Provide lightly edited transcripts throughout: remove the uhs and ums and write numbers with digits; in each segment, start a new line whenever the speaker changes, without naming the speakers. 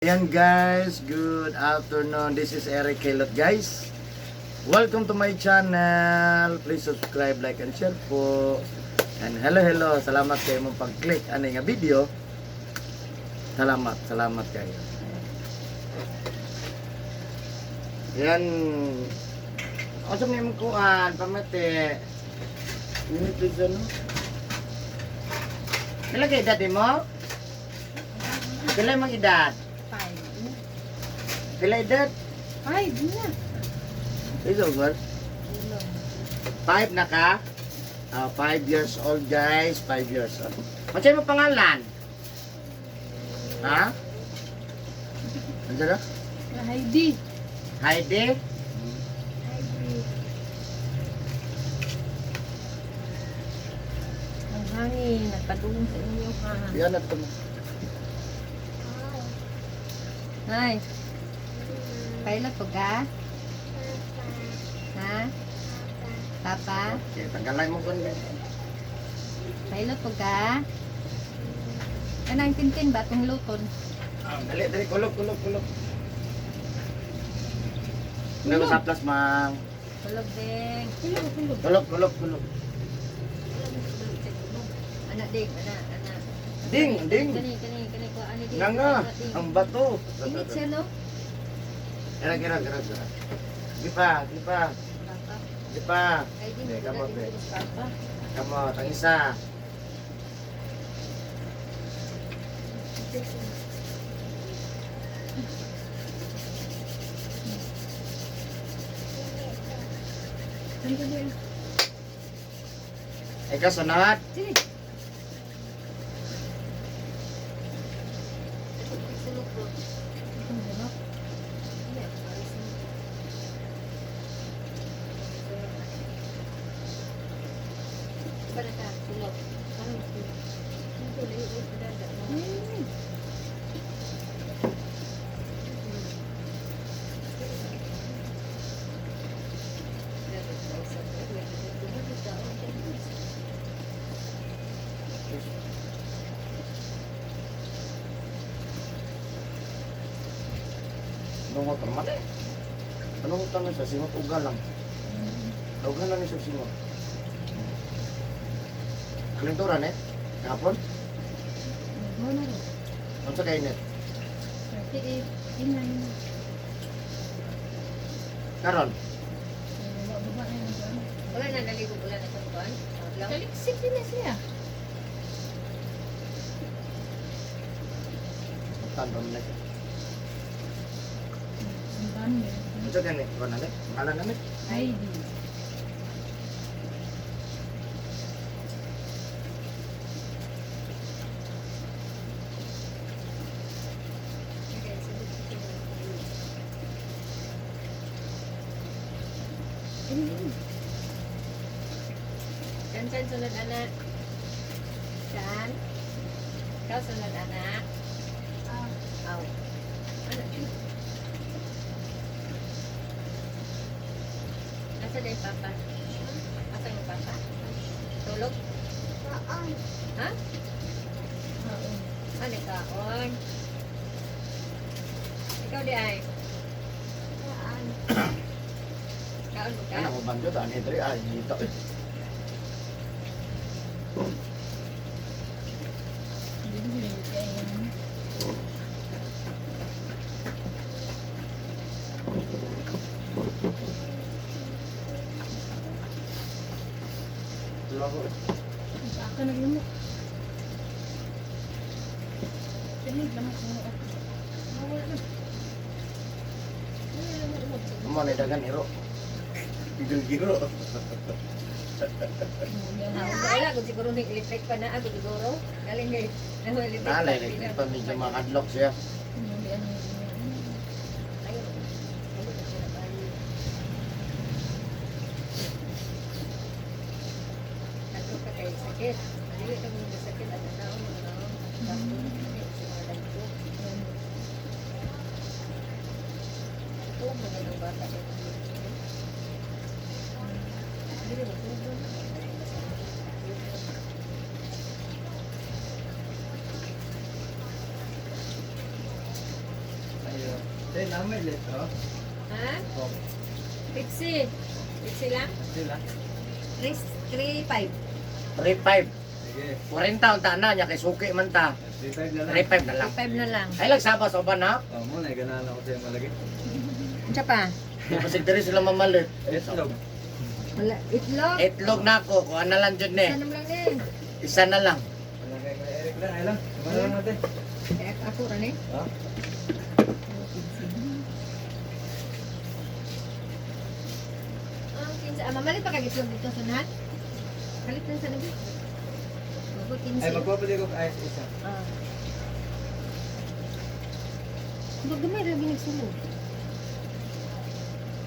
Ayan guys, good afternoon. This is Eric Kaylot, guys. Welcome to my channel. Please subscribe, like, and share po. And hello, hello. Salamat kayo mong pag-click ani nga video. Salamat, salamat kayo. Ayan. Ano sa mong kuan, pamate. Minute please, ano? Pila kay edad mo? Pila mang edad?
5.
Pila edad?
5 na.
Is over. 5 na ka? Ah, 5 years old, guys. 5 years old. Ano mo pangalan? Ha? Ano na?
Heidi.
Heidi?
Ang hangin, nagpadulong sa inyo ha.
Yan at ito.
Hi. Kaila po ka? Ha? Papa?
Okay, tanggalan mo kun.
Kaila po ka? Kanang tintin ba itong luton?
Ah, dali, dali. Kulog, kulog, kulog. Hindi ko sa plus, mang.
Kulog ding. Kulog, kulog.
Kulog, kulog, kulog.
Ana ding, ana, ana.
Ding, ding.
Kani, kani, kani ko ani ding.
Nga nga,
Ana, ding.
ang bato.
Init siya no?
Gira, gira, gira, gira. Di pa, di pa,
Papa.
di pa.
Ay ding,
Hindi,
wala
kamot
ding
eh.
papa.
Kamot, ang isa. Ikaw, sunod.
Sige.
Nungot naman eh. Anong tanong sa singot uga lang. Uga lang ni sa singot. Kalinturan eh. Kapon? Ano sa kainit? Karon.
Wala na naligo, wala na sa kuan.
Kaliksik din na siya.
Tanong na. Ano sa kainit? Kuan na eh. Pangalan na eh.
Heidi.
Chan chan sunod anak. Chan. Ikaw sunod anak. Aw. Ano? Asa na yung papa? Asa yung papa? Tulog? Ha? Ano kaon? Ikaw di ay. Kaon mo ka?
Ano ko banjo ta ni diri ay dito. Eh. Lago.
Baka naglumok. Tinig lamok mo ako. Mawala na.
Amo ni dagan iro. Gigil-giro.
Wala, kung siguro ng electric pa na ako siguro. Galing kay ano electric
Nalay, electric pa medyo makadlok siya.
Hindi ano yun.
Ayun. Ayun, kasi nabali. Ato ka kay sakit. Dili ka mo sakit ang naon mo naon. Basto ni sa mga dagko. O mga ng bata kay. Dili mo tubo.
Tay, namay litro.
Ha?
Oh,
Pepsi. Pepsi lang?
sila.
3, 3, 5.
3.5.
Sige.
40 ang tanan niya kay suki man ta.
3.5 na lang.
3.5 na lang.
3, 5 na lang.
Ay lang sabas o ba na?
Oh, mo na ganahan ako sa'yo malagi.
Unsa pa?
Kasi diri sila mamalit.
Itlog.
Wala. Itlog.
Itlog na ako, kuha na lang jud ni.
Isa naman lang eh.
Isa na lang.
Wala kay Kuya Eric lang, ay lang. Kumana lang natin.
Kaya ako rin eh.
Ha?
Ang 15. Ah, mamalit pa kag itlog dito sa nahan? Kalit lang sa nabi. Mago 15.
Ay, magpapali ko ice isa.
Ah. Gamay lagi nagsulod.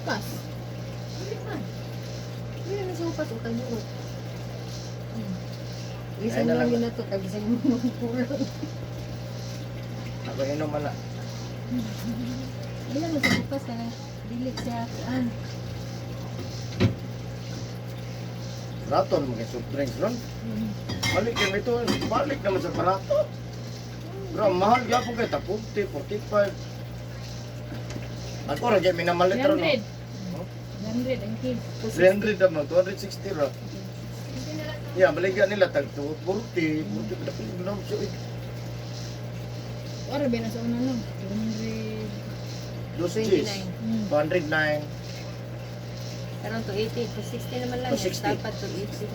Pas.
Dili man. Dili na sa upas utang mo. Isa
Ay, na
na
lang.
lang yun na to, tag isa mo kulang.
Ako inom man na.
Dili na sa upas kanang dili siya kuan.
Raton mga soft drinks ron. Balik kami ito, balik naman sa barato. Bro, mahal gyapon kay ta 50, 45. Ako ra gyud minamalit ron.
300.
No?
100 ang case.
300 naman, 260 ra. Yeah, baligya nila tag 240, 40 pa na siya. Eh.
Ora ba na sa una no? 200.
Dos cheese.
29.
209.
Karon 280, 260 naman lang.
260.
Dapat 280.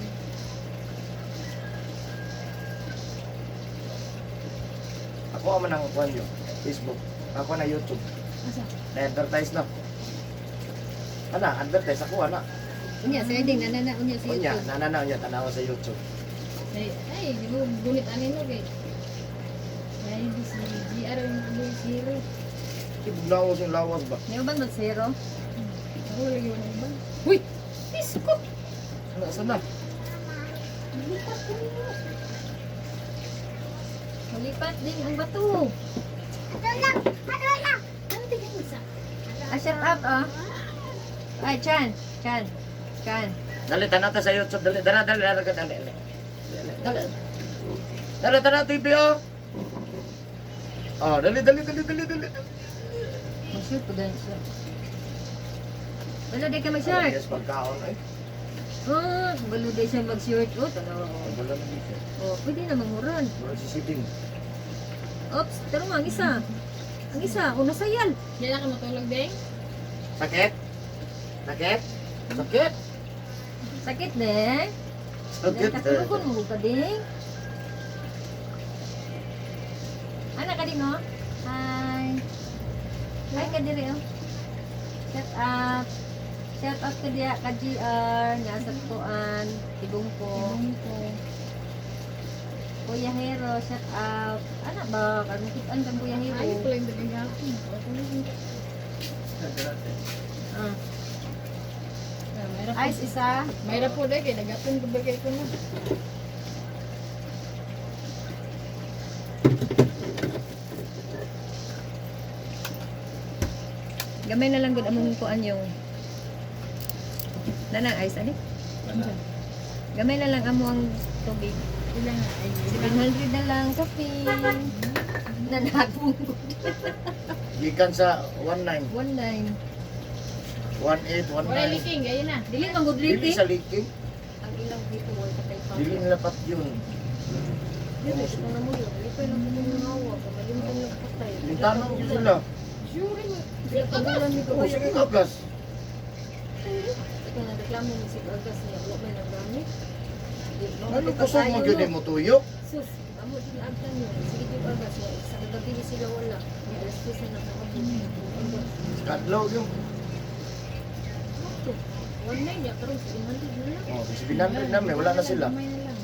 Ako man ang kuan yo. Facebook. Ako na YouTube.
Asa?
Na-advertise na. Ana, advertise ako ana.
Unya sa ding nanana unya sa
Unya,
YouTube.
nananaw niya tanawa sa YouTube.
Ay, ay, di mo gunit ani no kay. Ay, di si GR yung agoy zero.
Ibugnawas yung lawas ba?
May uban mag zero.
Ako lagi wala iba. Uy! Isko!
Ano, saan na?
Lipat ko nimo.
Malipat din ang bato.
Ano tingin mo sa?
Ah, shut up ah. Ay, Chan. Chan. Chan.
Dali, tanaw ta sa YouTube. Dali, dali, dali, dali, dali, dali. Dali. Dali, tanaw TV, oh. Oh, dali, dali, dali, dali, dali.
Mag-shoot po dahil siya. Wala di ka mag-shirt.
Yes, pagkaon, eh.
Oh, balo di siya mag-shirt. Oh, tanaw.
Wala na dito.
Oh, pwede na manguran.
Wala si Siding.
Oops, taro nga, ang isa. Ang isa, una sayal.
Diyan na ka matulog, Deng?
Sakit? Sakit? Sakit?
Sakit, deng.
Sakit.
Deng, katulugon mo ka, deng. Anak ka din, oh. Hi. Hi ka diri, oh. Shut up. Shout out ka diya, ka GR, nga sa tuan, tibong ko.
Ibong ko.
Kuya Hero, shout out. Anak ba, kanukitan kang Kuya Hero.
Ay, pala yung dagagapon. Ako lang.
Ah.
Ah, mayra po.
Ice isa.
Mayra po dahil kay dagapon ko ba kay ko na.
Gamay na lang gud among kuan yung Nanang ice ani? Gamay na lang amo ang tubig.
Ilan na? Ay,
700 na lang kape. Nanagong
Gikan sa 19,
19.
18,
Wala
19.
leaking, ayun na.
Dili man gud
Dili
leaking.
sa leaking.
Ang ilang dito wala ka kay
Dili nila pat yun.
Dili ko na mo yun. Lipay lang ko ng hawa. Kamalimtan lang patay.
Lintanong yun sila.
Sure mo.
Dili ka lang ni ko.
Oh, sige kagas.
Ito na reklamo ni si Agas niya. Wa may nagamit.
Ano kusog mo gyud mo tuyok?
Sus, amo din agtan yun. Sige yung Agas niya. Sa kagabi ni sila wala. Ni alas 3 na nakakabot. Agas.
Kadlaw yun.
Sakto. 19 niya karon 700 na lang.
Oh, 700 na may wala na sila.
Gamay na lang.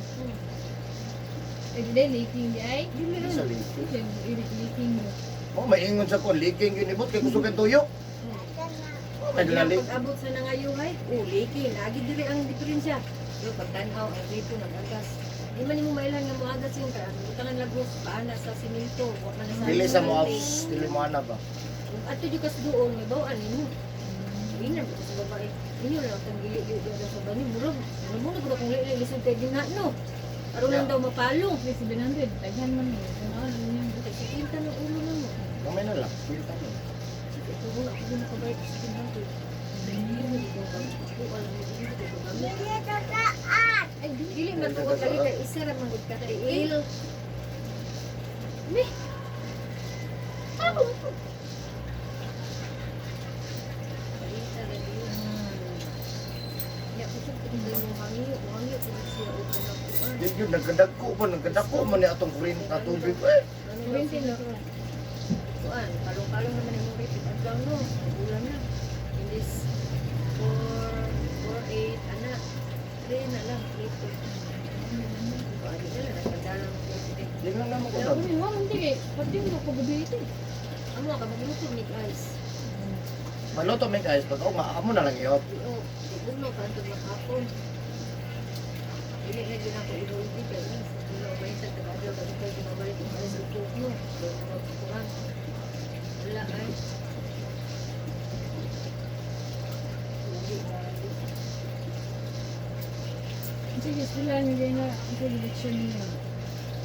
Eh, di leaking di ay.
Dili
Dili sa leaking.
Leaking mo.
Oh, maingon sa kon leaking yun ibot kay kusog kay tuyok. Oh, may dala leak.
Pag-abot sa nangayuhay, oh, leaking. Lagi diri ang diferensya. Yo, pagtanaw, ang rito nag-agas. Di man nimo mailan nga moagas yung kay ang butangan lagos paana sa simento, wa man na sa
Dili sa mo off, dili mo ana ba.
Kung ato jud kas doon, may bawaan nimo. Inan ko sa babae. Inyo lang ang gili yun sa bani murag. Murag mo na gud akong lili lisod kay dinha no. Aron lang
Yeah.
daw mapalo.
May 700, daghan man eh. Ano, ano yun?
Tagsikinta ng ulo na mo.
Gamay na lang. Pili tayo.
Ito wala ko nakabalik sa tindahan ko. Hindi mo dito pag hindi ko gamit.
Ay,
Dili man tuod lagi kay isa ra man gud ka tiil.
Me. Ako.
Balita ra yun. Ya kusog ko dito mo hangyo, hangyo ko siya og kanang kuan.
Di yun, nagkadagko pa, nagkadako man ni atong kurin tubig eh.
Ano lang sila? Kuan, kalong-kalong naman yung repeat adlaw no. Bulan na. In this 4 4 8 ana. 3 na lang, 3 to. Kuan di na lang nagpadala mo ko.
Di na naman ko
Pero
doon.
kung yung hindi kay pati mo ko gabi ito.
Amo ka magluto ni guys.
Maluto may guys, pag ako amo na lang iot.
Oo, uno ka antod maghapon. Dili na gyud ako iluwi kay uno ba sa tagadyo ka ikaw gumabalik ang alas ug no. Kuan. Wala ay. Lugi ba?
Sige, sila ni na ang prediction niya.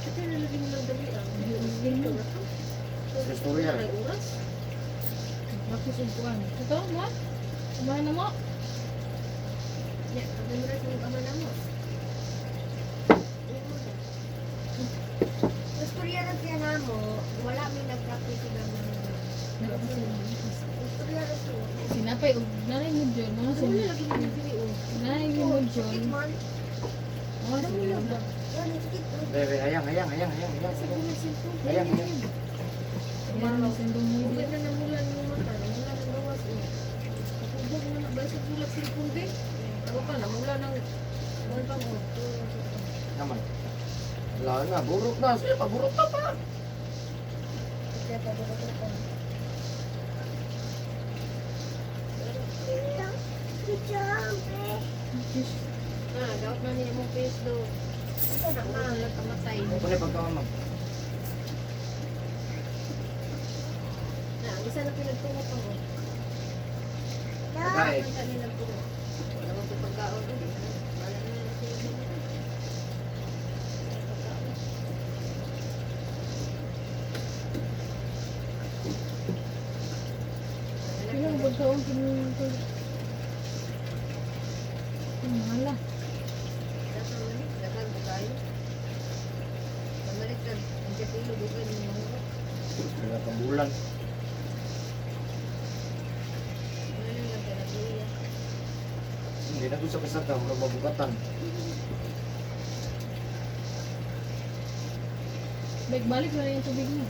Ate na lagi mo lang dali ah.
Dili mo.
Sa istorya
Ay
rin.
oras.
Practice og kuan. Ito mo? Kumain na mo.
Nya, pag sa mong ama na mo.
Istorya na siya na mo, wala may nag-practice na mo. Istorya na siya.
Sinapay og nanay mo dyan, no?
Wala lagi mo diri oh.
Nanay mo dyan.
Sakit man.
Oh, sige.
Yan, sakit.
Bebe, hayang, hayang, hayang, hayang, hayang.
Sa guna cellphone.
Hayang, hayang.
Ayan, sendong mo
Ugad na namulan yung mata, namulan ang gawas eh. Nakubog na na ba sa bulag cellphone be? Ako pa, namula ng buwan pa mo.
Naman. Wala na, burot na. Sige, paburot na pa.
Kaya pa, pa,
Ah, daot na niya mong face do. Ah, nagkamatay.
Ito na pagkaon mo.
Na, ang isa na pinagtungo pa mo.
Pagkain.
Ang kanilang tungo. Wala mo pagkaon. Hindi na. Wala na lang sila. Pagkaon.
Sino ang pagkaon kinito? Ang mahala.
Dagan ko tayo. Pamalit ka, ang kapilo, bukan yung mga.
Wala pang bulan.
Wala na lang ka nagluya.
Hindi na ko sa kasata, wala mabugatan.
Balik-balik na yung tubig mo.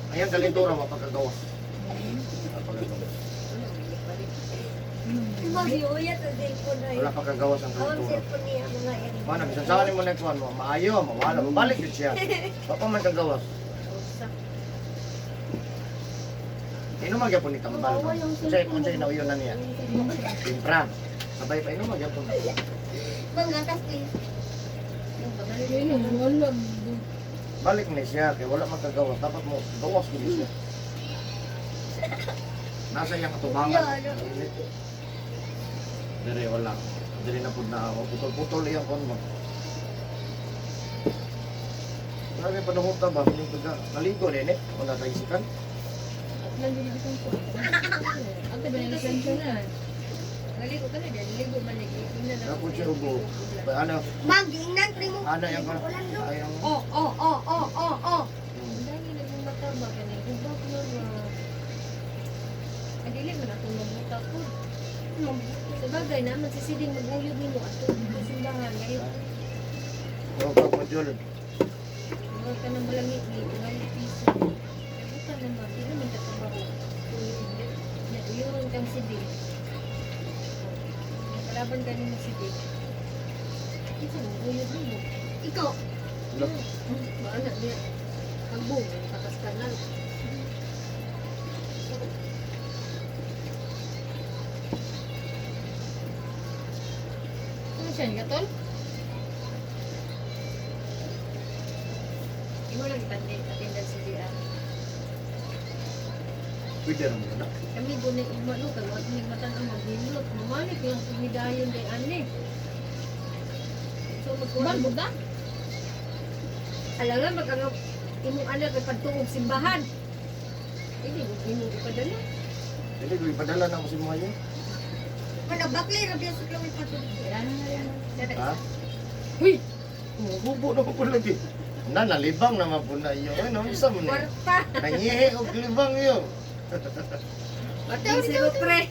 Ayan, kalintura, mapagkagawas. Mapagkagawas.
Ano, balik.
Mag-iuya sa cellphone ay.
Wala pagkagawas ang
Ang
kalintura.
cellphone niya mga yan.
Mana, bisan saan mo next one mo, maayo, mawala, mabalik yun siya. Papa man kagawas.
Usa.
Inom magyapon ni tambal. Unsay unsay nauyon na niya. Timpra. Sabay pa inom magyapon.
Manggatas eh.
Yung pamalit.
Ayun, wala.
Balik ni siya kay wala man kagawas, dapat mo gawas gid siya. Nasa iyang katubangan. Dire wala. Dire na pud na ako. Putol-putol iyang kon mo. Grabe panahon ta ba? Piling pagka naligo din eh. Wala sa isikan.
At lang dito kong kuan. Ang tabi na lisensya na.
Naligo ka na, dahil ligo man lagi. Ina na.
Ako siya ubo. Ano,
Mag-ingnan, primo.
ano yung kon?
Ulan do.
Ayang.
Oh, oh, oh, oh, oh, oh.
Ang dami na yung mata ba? Kanang gubak na ba? Ay, dili man ako mabuta ko. Sa bagay naman si Siding mag-uyod nimo ato dito simbahan ngayon.
Oh, pag module.
Mga ka nang malangi ni tingali piso. Kaya buta naman, di naman katrabaho. Na uyuron kang Siding. Nakalaban ka nimo Siding. Kinsa mo uyod nimo?
Ikaw.
Wala.
Maana niya. Pagbong, takas kanal.
Ano siya, gatol?
Imo lang ipatindan si Dia.
Pwede ra mo na.
Kami gunay ugma no kay wa ni matan ang maghilot. Mamalik lang kung hidayon kay ani. So magkuhan
Ban, buta?
Alangan magangap Imong anak ay pagtuog simbahan. Hindi mo imong ipadala.
Dili ko ipadala na ako si Moyo.
Ano, bakli, rabi sa klawin pa to.
Kailangan na yan.
Ha?
Uy!
Hubo na po lagi. Na nalibang naman po na iyo. Ano isa mo ni?
Kwarta.
Nangihi og libang iyo.
Zero tre.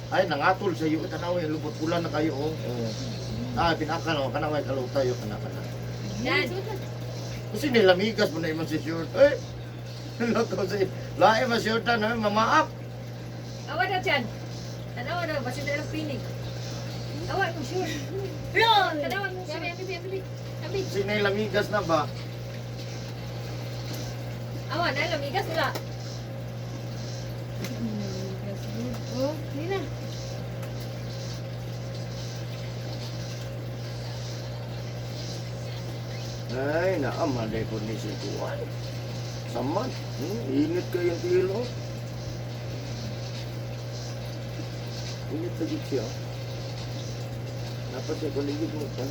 Ay nangatol sa iyo tanaw lubot pula na kayo oh. Oh. Ah, pinaka no kana may kaluta yo kana kana.
Yan.
Kasi nilamigas mo na imong si short. Eh. Loko sa lae ma short na mamaak.
Awa daw dyan. Tanawa daw, basta na lang pinig. Awa mo sure.
Lol!
Tanawa mo sure.
Abi, abi, abi, abi.
Kasi nilamigas na ba?
Awa na, lamigas wala.
Oh, hindi na.
Ay, naama day po ni si Tuan. Saman, init kayo yung tilo. Init sa gid siya. Dapat siya kuligid mo kan.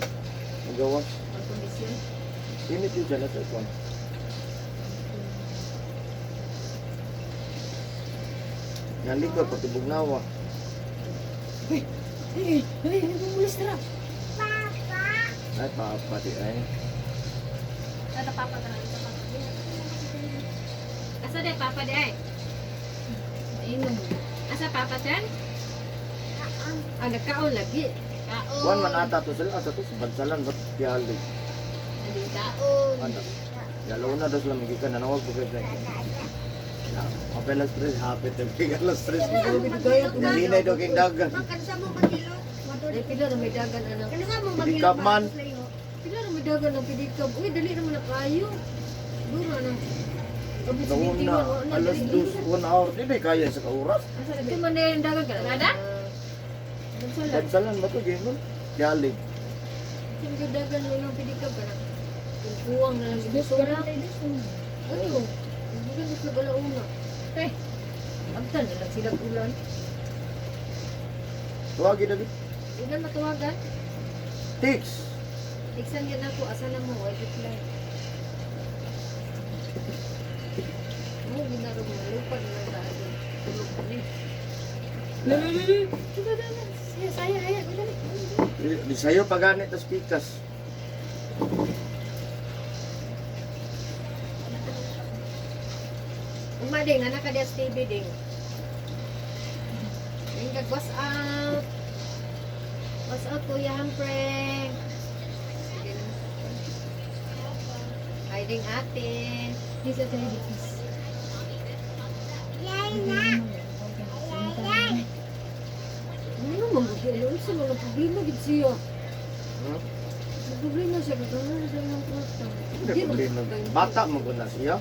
Magawas.
Pagkondisyon.
Init yun dyan sa kwan. Yan likod, pati bugnawa.
Ay, ay, ay, bumulis na.
Ay, papa di ay.
Tata, papa na lang. Papa.
Asa de, papa de ay?
Inom.
Asa papa dyan? Ah, nagkaon lagi.
Kaon.
Kuan man ata to sila, asa to sa bansalan, ba't piyali?
Adi, kaon.
Ano? Dalaw na daw sila magikan, nanawag po kayo sa Apel alas 3, hapit na bigay alas 3. Nalinay daw king dagan.
Makansa mo magilo?
Ay, pila na may dagan, anak.
Kansa mo magilo?
Pidikap man.
Pila na may dagan ang pidikab. Uy, dali naman na kayo. Dura na. Abot sa
Nauna,
21, wala na,
alas
dali.
2, 1 hour. Di ba kaya sa kauras?
Asa na
Ito man na yung dagan ka.
Nada?
Bansalan.
Bansalan ba to, Gamer? Piyali.
Ito yung dagan mo ng pidikab ka na. Kung kuwang na lang
Dos
gusto
ka
na.
lang tayo, dos.
Ano? Hindi ka sa galauna.
Eh.
Abtan na lang sila ulan.
Tuwagi David.
Hindi na matawagan.
Tix!
Tiksan yan ako. Asa na mo? Ay, reply. Mo, ginaro mo. Lupad na lang tayo. Tulog ko ni.
Ito, ito, ito. Saya, saya. Dali.
Di sa'yo paganit tas pikas.
Uma ding, anak ka sa TV ding. Ding kag what's up? What's up, Kuya Humphrey? Sige na. Hi ding ate.
Please, ate, please.
Ano man gud ano sa mga problema gid siya.
Hmm?
May problema siya kay ano sa mga kwarta.
Hindi problema. Bata mo ko na siya.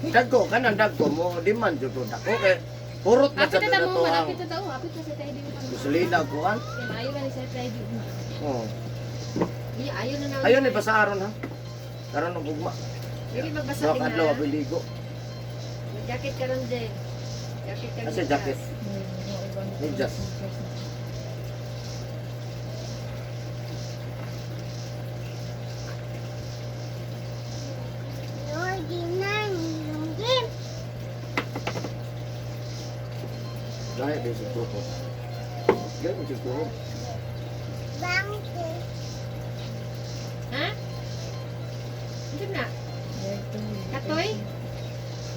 Dagko, kanang dagko mo, di man jud to dako kay purot na
Apit
sa
na
to
mo,
ang
apit na tao, apit na sa tayo di mo.
gasolina kuan.
Maayo man sa tayo di mo.
Oh.
Iya, ayo na na.
Ayon ni basa aron ha. Karon og ugma.
Dili magbasa
Sa
ding
adlaw
ha.
aboy ligo.
Jacket ka ron din. Jacket ka.
Asa jacket? Medyas. Lahi di sa tuko. Gay mo sa tuko.
Ha? Ano na? Katoy?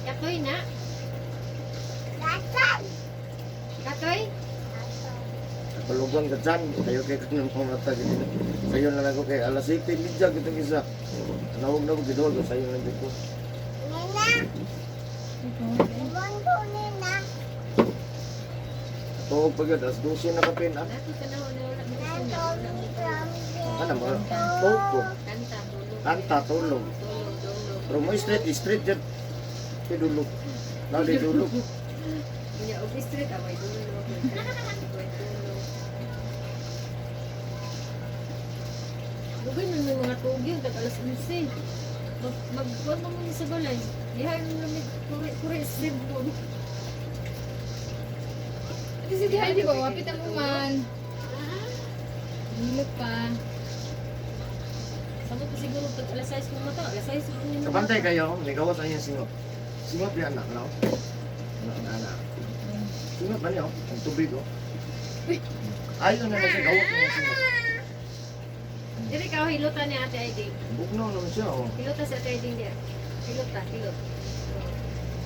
Katoy na? Katoy?
Kalugan ka dyan. Kayo kay kanang mga mata gid. Sayo na lang ko kay alas 7:30 kitong isa. Nawag na ko gidol ko sayo lang jud ko. Tuog pa gyud alas 12 na kapin ah.
Nato tanaw na wala mo sa
Kana mo. Tuog ko.
Kanta tulog.
Kanta tulog.
Tulog, tulog.
Pero mo street street jud. Kay dulog. Na di dulog.
Nya og street away dulog. Away dulog. Dugay man may mga tugi tag alas 11. Mag magkuan man mo sa balay. Diha yung lamig kuri kuri street po.
Ate si Heidi ba, apit na mo man. Hilot pa. Sabot ko siguro pag alas 6 mo mata, alas 6 mo niya.
Kabantay kayo, ligawas ang iyang singot. Singot yan anak, no? Ano, ano, ano. Singot ba niyo? Ang tubig, oh. Ayaw na kasi gawat na yung singot.
Dili ka hilutan ni Ate Aiding.
Bugnaw naman siya, oh.
Hilutan si Ate Aiding diya. Hilutan, hilot.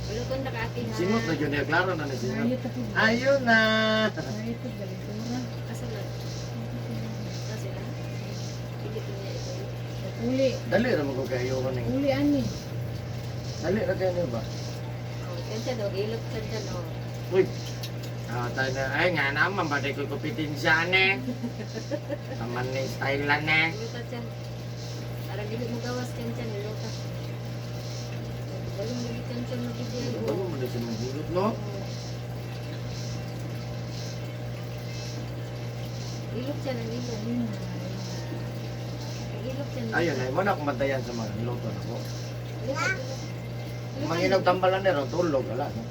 Hilutan na ka ate ha.
Singot na yun niya, klaro na ni singot. Ayun na!
Asa na? Asa sila? Pilitin niya ito.
Uli.
Dali ra mo ko kayo ko ning.
Uli ani.
Dali ra kayo niyo ba?
Oh, kansa daw, hilot kansa no.
Uy. Ah, tayo na. Ay, nga naman, ba ko kupitin siya, ne? Taman ni style lang, ne?
Hilutan siya. Para dili mo gawas kansa, hilutan. Balong lagi kansa mo gid.
Bago mo na siya maghulot, no?
Ilok siya ng ilok. Ang ilok siya ng
Ayun, ay, mo na akong bantayan sa mga niluto na ko.
Ilok.
Manginog tambalan nero, tulog, wala, no?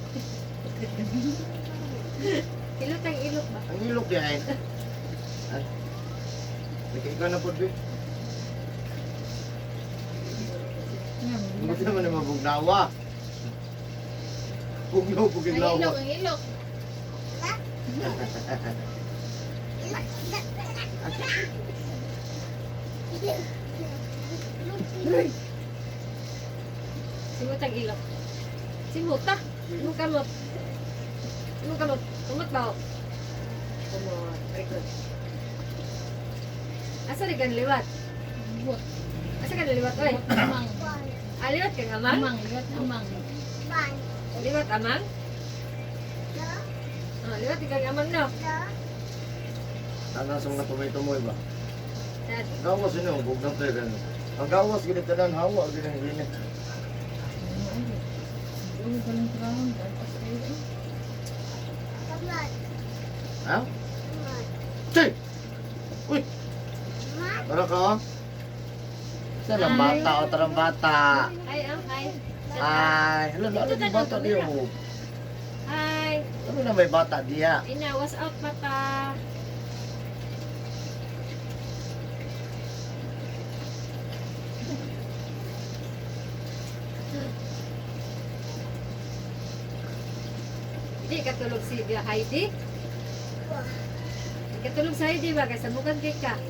Ilok ang ilok ba?
Ang ilok yan, ay. Ay. Nagkaikaw na po, be. Buti naman na mabugnawa. Bugnaw,
Ang
bugnawa.
ilok, ang ilok. Simot ang ilok. Simot ah. Imong kamot. Imong kamot. Kumot ba? Oh? Kumot. Very good. Asa rin kang liwat?
Bot.
Asa ka liwat oy?
Amang.
Ah, liwat kang amang?
Amang, liwat amang.
Liwat amang? Oh, liwat kang amang no.
Ano sa mga tumoy-tumoy ba?
Dad.
Ang gawas yun, oh, bugnaw tayo ganun. Ang gawas, ganito na, hawa, ganito, ganito.
Uy, walang traon. Tapos kayo.
Ha? Chay! Uy! Tara ka, oh. Sarang bata, oh, tarang bata.
Hi, ang hi.
Ay, hala, lalo yung bata diya, oh.
Hi.
Ano na may bata diya?
Ina, what's up, papa? Hindi katulog si Heidi? Di katulog si Heidi ba? Kaysa mukhang kay ka.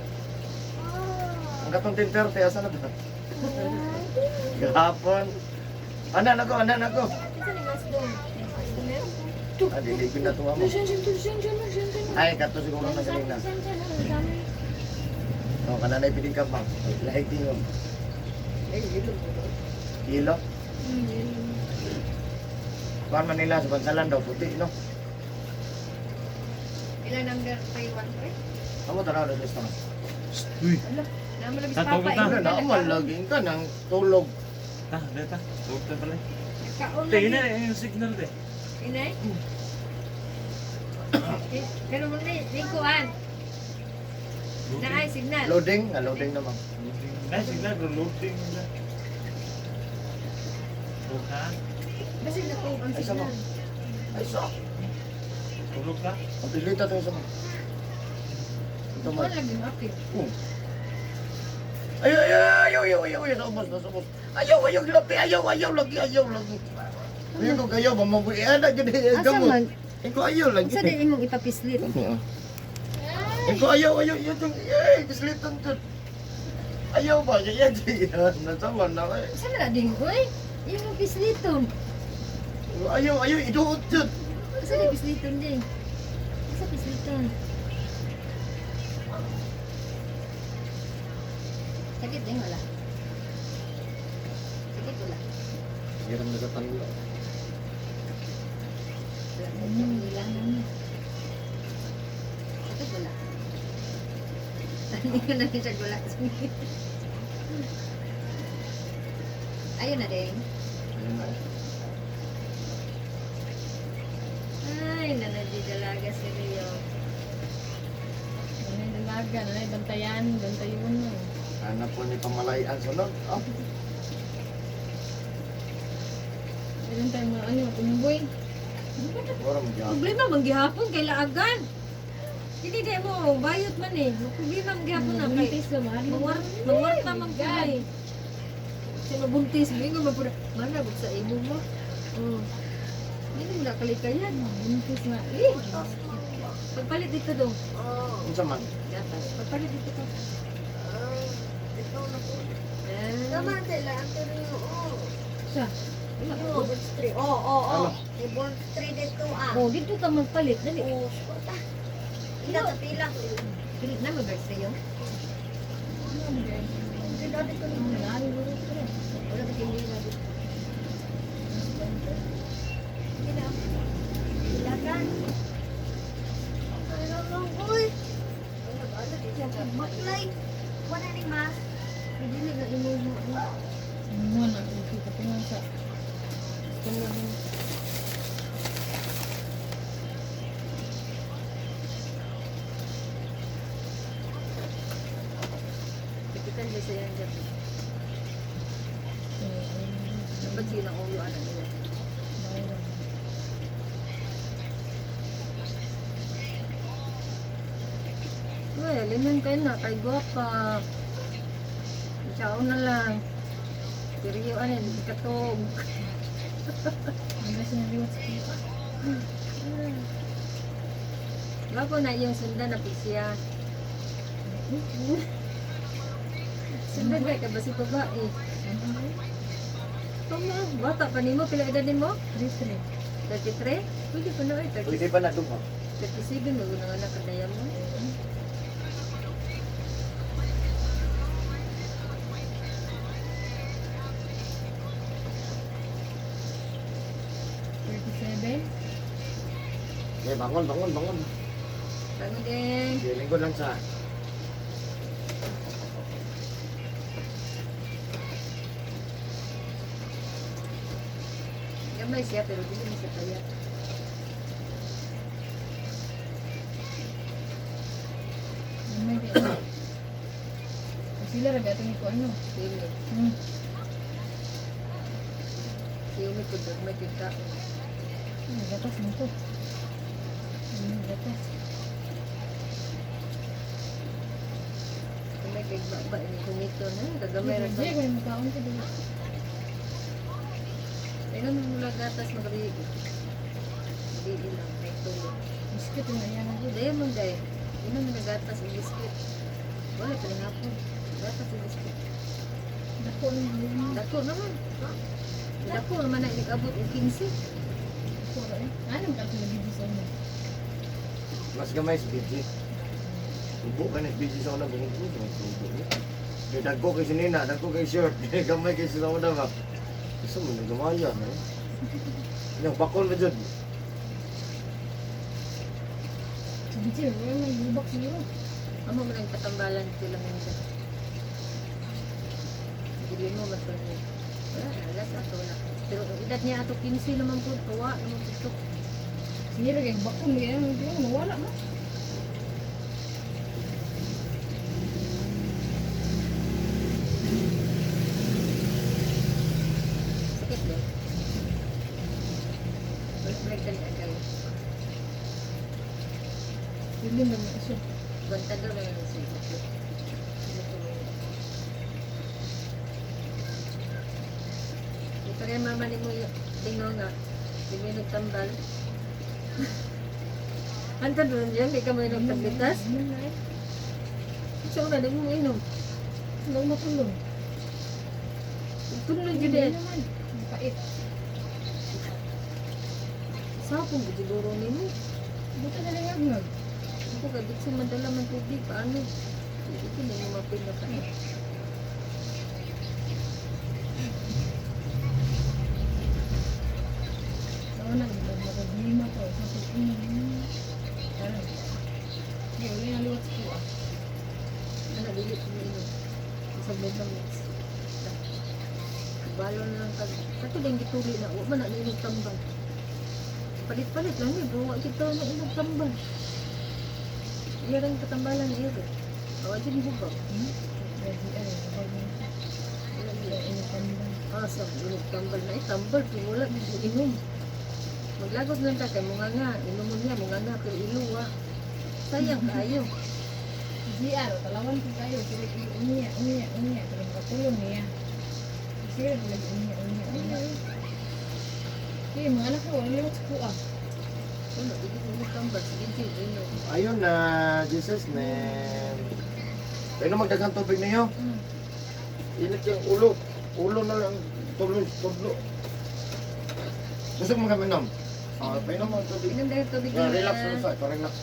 Ang katong 10:30, asa na ba? Gahapon. Anak na ko, anak na ko.
Kinsa ni mas dong?
Ah, dili ko natuwa mo. Ay, kato siguro na ganina. Oh, kananay piling ka ba? Lahig din yun.
Ay, ilog mo to.
Kilo? Kuan Manila sa Bansalan daw puti no.
Ilan number 313?
Amo tanaw na gusto.
Uy.
Naman lagi
Sa
sa papa.
tawag na.
Ano na man laging ka nang tulog.
Ta, deta. Huwag ta pala.
Nagkaon
Tingin
lagi.
na yung signal de.
Inay? Eh, pero mo na, lingkuan. Naay, signal.
Loading, ah, loading naman.
Na signal bro, loading na. Tulog ka?
Basta nakuha ang
Ay, sama.
signal.
Ay so.
Tulog ka?
Ang pilita to sa mga. Ito man.
Wala lagi mo, okay.
Oh. Ayaw, ayaw, ayaw, ayaw, ayaw, ayaw, sa ubos, sa ubos. Ayaw, ayaw, lagi, ayaw, ayaw, lagi, ayaw, lagi. Ayaw ko kayo, mamabuhi. Ana, gini,
Asa
gamot.
man?
Ikaw ayaw lagi.
Unsa din imong ipapislit?
Oo. Ikaw ayaw, ayaw, ayaw, itong, eh, kislitan to. Ayaw ba? Kaya, yan, nasama na kayo.
Unsa man na ding oy? Imong pisliton.
Ayaw, ayaw, iduot yun.
Unsa din pisliton ding? Unsa pisliton? Sakit ding wala. Sakit wala.
Hiram na sa tanglo.
Wala na niya. Sakit wala. Hindi ko na siya wala. Ayun na ding.
Ayun na.
Ay, nanadidalaga si Rio.
Nanay dalaga, nanay bantayan, bantayon mo.
Anak po ni pamalayan sunod. Oh.
Meron tayo mga ano, tumboy.
Ora mo diyan.
Problema, manggihapon kay laagan.
Hindi di mo, bayot man eh. Problema ang gihapon na kay.
Buntis ka mahal.
Mangwarta man ko eh. Siya mabuntis, may nga mapura. Mana bug sa imo mo. Oh. Hindi mo nakalikayan.
Buntis na. Eh!
Pagpalit dito dong.
Unsa man?
Gatas. Pagpalit dito to.
Ikaw na po.
Eh.
Tama sila, ang tuloy oo.
Siya.
Oo, three. Oo, oo, oo.
Ano?
May born 3 dito ah.
Oh, dito ka magpalit. Dali.
Oo, suporta. Pila sa pila.
Dili na mag sa'yo.
Pila dito.
Wala ka hindi na dito.
Pila. Pila ka. Ano lang, uy. Maklay. Wala ni ma.
Dili na imo mo.
Mo na kita ko sa
Kapitan ba sa yan dyan? Dapat sila ang ulo anak nila. Uy, aliman kayo na, kay guwapa. Ciao na lang. Pero ano, hindi katog.
Ang sa naliwat sa kuha.
Gwapo na iyong sundan na pisya. Sundan ka ba si babae? Tama, bata pa nimo, pila edad nimo?
3-3.
33? Pwede pa na ay,
Pwede pa na duha.
37, magunang anak kadaya mo.
37.
Okay, bangon, bangon, bangon.
Bangon din.
Sige, lingkod lang sa.
Gamay siya, pero dili mo siya kaya.
May kaya. Sila ra gatong ko ano.
Dili. Si Umi po, gagmay kita.
Ay, gatas mo to. Gatas.
Gamay kay baba, ini kumito na. Kagamay ra
Hindi
sa.
ko yung mukhaon ko dito.
Ayun, mula gatas magabi. Gabi lang, may tulog.
Biscuit yung ayan na
Dahil man dahil. Inom na gatas ang biscuit. Wala pa rin hapon. Gatas ang biscuit.
Dako na yun.
Dako naman. Dako naman na inigabot og 15.
Dako ra eh. Ano ka ito nabibig sa una?
Mas gamay sa BG. Ubo ka na sa BG sa una, bangon ko. Ubo niya. Kaya dagko kay sinina, dagko kay shirt. Gamay kay sa una ba. Gusto mo na gamaya, no? Yang bakon ba dyan?
Sabi siya, wala may lubak siguro.
Amo man ang katambalan sila minsan. Dili mo matulog. Wala, alas ato na. Pero ang edad niya ato 15 naman po, tuwa naman po to.
Sige ra kay bakon kaya mawala mo.
Sakit din. Balik-balik ka niya agay.
Dili man na siya.
Bantado na yun sa ito. Ito rin mama ni mo tingo nga. Di mo yung nagtambal. Anta doon dyan, di ka mo yung nagtablitas.
Ano na eh.
Sa una, di mo inom.
Wala ko matulog.
Tulog yun
Hindi
eh.
naman. Mapait.
Sapong siguro ni mo.
Buta na lang agnog.
Ako ka, di sa madala man tubig. Paano? Ito na yung mapin na pa.
Sa una, nagmagrima ko. Sa pag-inom. Parang. Hindi, wala yung naliwat sa kuha.
Ano, dili ko inom. Sa vitamins. Balo na lang kag. Kato din gituli na. Wa man na inog tambal. Palit-palit lang ni. Buwa kita na inog tambal. Iya lang katambalan na iyo. Awa dyan bubaw.
Ready, ay, pag
Wala niya.
tambal.
Ah, sa inog tambal na. Eh, tambal. Pero wala medyo inom. Maglagot lang ka kay mga nga. Inom mo niya, mga nga. Pero ilo ah. Sayang kaayo.
GR, talawan ko kayo. Sila unya, unya, unya. Pero makatulong niya. Sila lagi unya, unya, unya. Eh, mga anak ko, wala limot sa kuha.
Ano, hindi ko mo tambal. Sige, sige, no.
Ayun na, Jesus name. Pwede magdaghang tubig niyo. Init yung ulo. Ulo na lang. Tulo, tulo. Gusto mo kami inom? Ah, painom mo ang tubig.
Inom dahil tubig
Yeah,
na.
relax, relax, relax.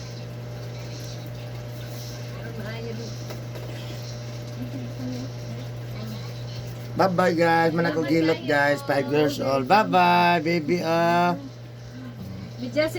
Aron maayo di.
Bye-bye, guys. Manakugilot, guys. 5 years old. Bye-bye, baby. Ah.
Bidya.